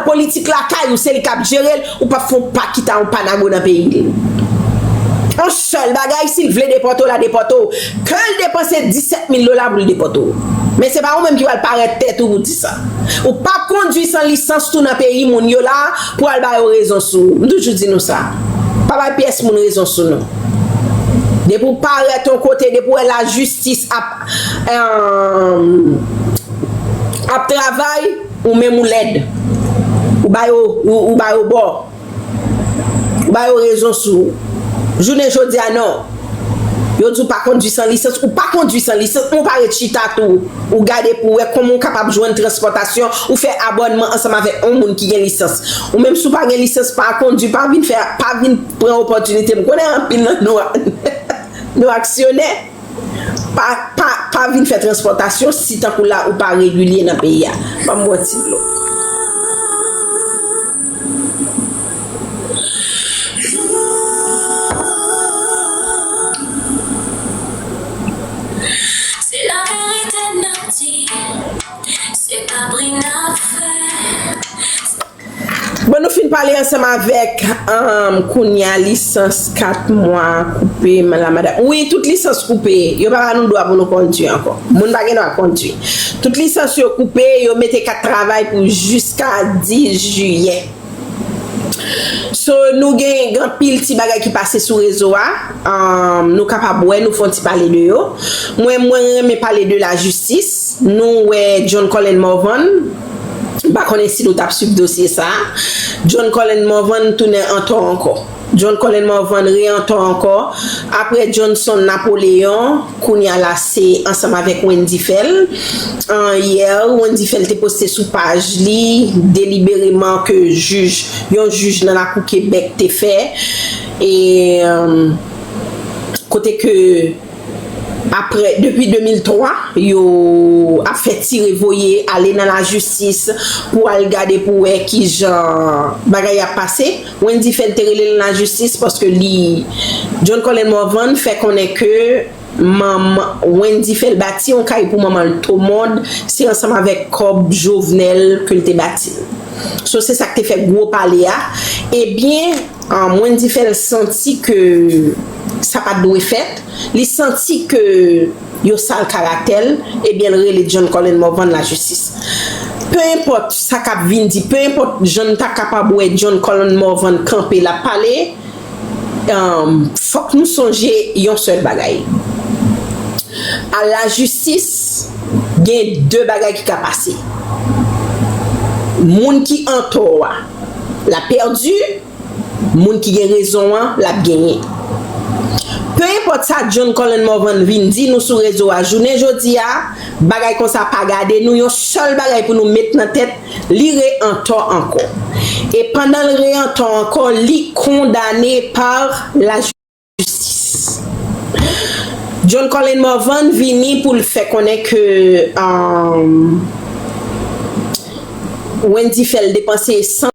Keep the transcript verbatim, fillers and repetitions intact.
politik lakay ou, se li k ap jere l, ou p ap fè yon pa kita yon pa nago nan peyi l. Yon sèl bagay, si l vle depòte w, l a depòte w. Ke l depanse disèt mil dola pou l depòte w. Men se pa ou menm ki pral parèt tèt ou pou di sa. Ou p ap kondui san lisans tou nan peyi moun yo la pou al ba yo rezon sou ou. M toujou di nou sa. Pa bay pyès moun rezon sou nou. Depi w parèt yon kote, depi w wè lajistis ap, eh, ap travay, ou menm ou lèd. Ou ba yo, ou, ou ba yo bò. Ou ba yo rezon sou ou. Jounen jodi a, non. Yo di w pa kondui san lisans, ou pa kondui san lisans, men w pa ret chita tou. Ou gade pou w wè kòman w kapab jwenn transpòtasyon, ou fè abònman ansanm avèk yon moun ki gen lisans. Ou menm si w pa gen lisans, pa kondui, pa vin fè, pa vin pran opòtinite m. M konnen anpil nan nou, nou aksyonè. Pa, pa, pa vin fè transpòtasyon si tankou la ou pa regilye nan peyi a. Ban m bwè ti dlo. Se laverite n ap di, se kabri n ap fè. Bon, nou fin pale ansanm avèk, um, kounye a lisans kat mwa koupe, la madanm. Wi, tout lisans koupe. Yo pa ba nou dwa pou nou kondui ankò. Moun pa gen dwa kondui. Tout lisans yo koupe, yo mete kat travay pou jiska dis jiyè. So, nou gen, gen anpil ti bagay ki pase sou rezo a. Um, nou kapab wè, nou fè yon ti pale de yo. Mwen, mwen renmen pale de lajistis. Nou wè John Colin Morvan. M pa konnen si nou t ap swiv dosye sa. John Colin Morvan tounen antò ankò. John Colin Morvan re antò ankò. Apre Johnson Napoléon, kounye a la se ansanm avèk Wendy Phèl. An, yè, Wendy Phèl te poste sou paj li delibereman ke jij, yon jij nan lakou Kebèk te fè. E, um, kote ke apre, depi de mil twa, yo ap fè tire voye ale nan lajistis pou al gade pou wè kijan bagay ap pase. Wendy Phèl te rele l nan lajistis paske li, John Colin Morvan fè konnen ke manman Wendy Phèl bati yon kay pou manman l Tomond, se ansanm avèk kòb Jovenel ke l te bati l. So, se sa k te fè gwo pale a. Ebyen, um, Wendy Phèl santi ke sa pa t dwe fèt. Li santi ke yo sal karaktè l, ebyen, l rele John Colin Morvan lajistis. Pe enpòt sa k ap vin di, pe enpòt jan n ta kapab wè John Colin Morvan kanpe l ap pale, um, fòk nou sonje yon sèl bagay. A lajistis, gen de bagay ki ka pase. Moun ki antò a, l ap pèdi, moun ki gen rezon an, l ap genyen. Pe enpòt sa John Colin Morvan vin di nou sou rezo a, jounen jodi a, bagay konsa pa gade nou, yon sèl bagay pou nou met nan tèt, li re antò ankò. E pandan l re antò ankò, li kondane pa lajistis. John Colin Morvan vini pou l fè konnen ke, um, Wendy Phèl depanse san